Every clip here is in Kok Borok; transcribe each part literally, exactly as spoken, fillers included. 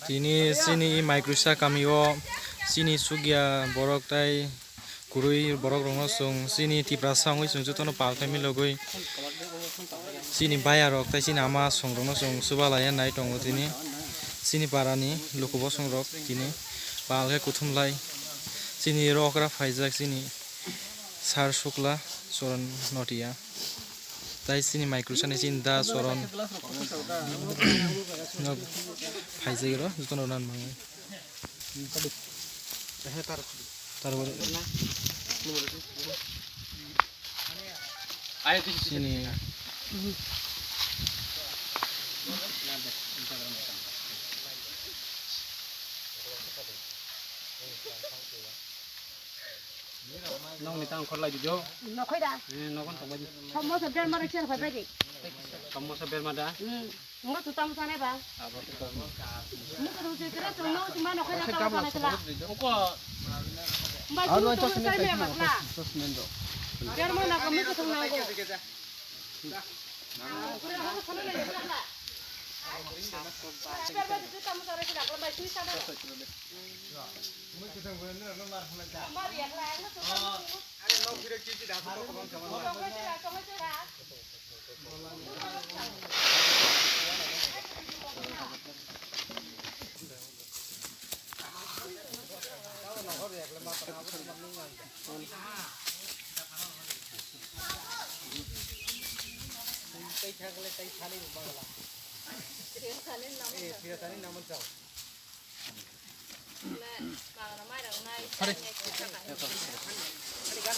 Tini chini microsa kamio chini sugya borok tai kwrwi borok rokno chwng chini Tiprasa wngwi chwng jotono pal khai milogwi chini baya rok tai chini ama song rokno chwng chubalaiya nai tongo tini chini parani luku bosong rok tini pal khe kuthum lai chini rokra phaijak chini sar sukla Choron Notia. Tai chini microsa ni chini da Choron no phaijak ro jotono nan mangai. Tarpore chini Nokni tang khorlai di jo. Nokhai da. Eh, nokon tong baji. Somosa berma rek sel khoi baji. Somosa berma da. Hmm. Ngo tu tam sane ba. Abo tu tam. Ngo tu tu kira tu no tu ma nokhai da tam sane kala. Oko. Ba tu tu sane me ba kala. Berma na kami tu tong na go.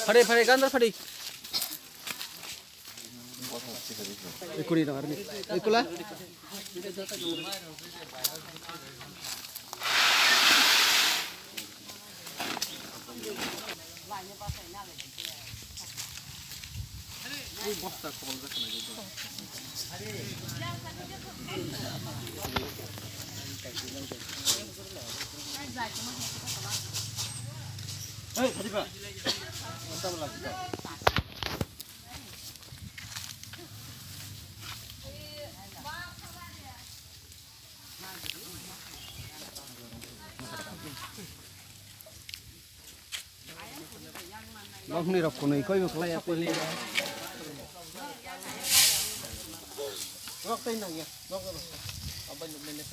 Phari, phari, gandar phari. Ekuri dong, arni. Ekula. Nokni rok kunui koi bo khlai ya tei. Rok tei nang ya. Rok rok. Abai nuk nene.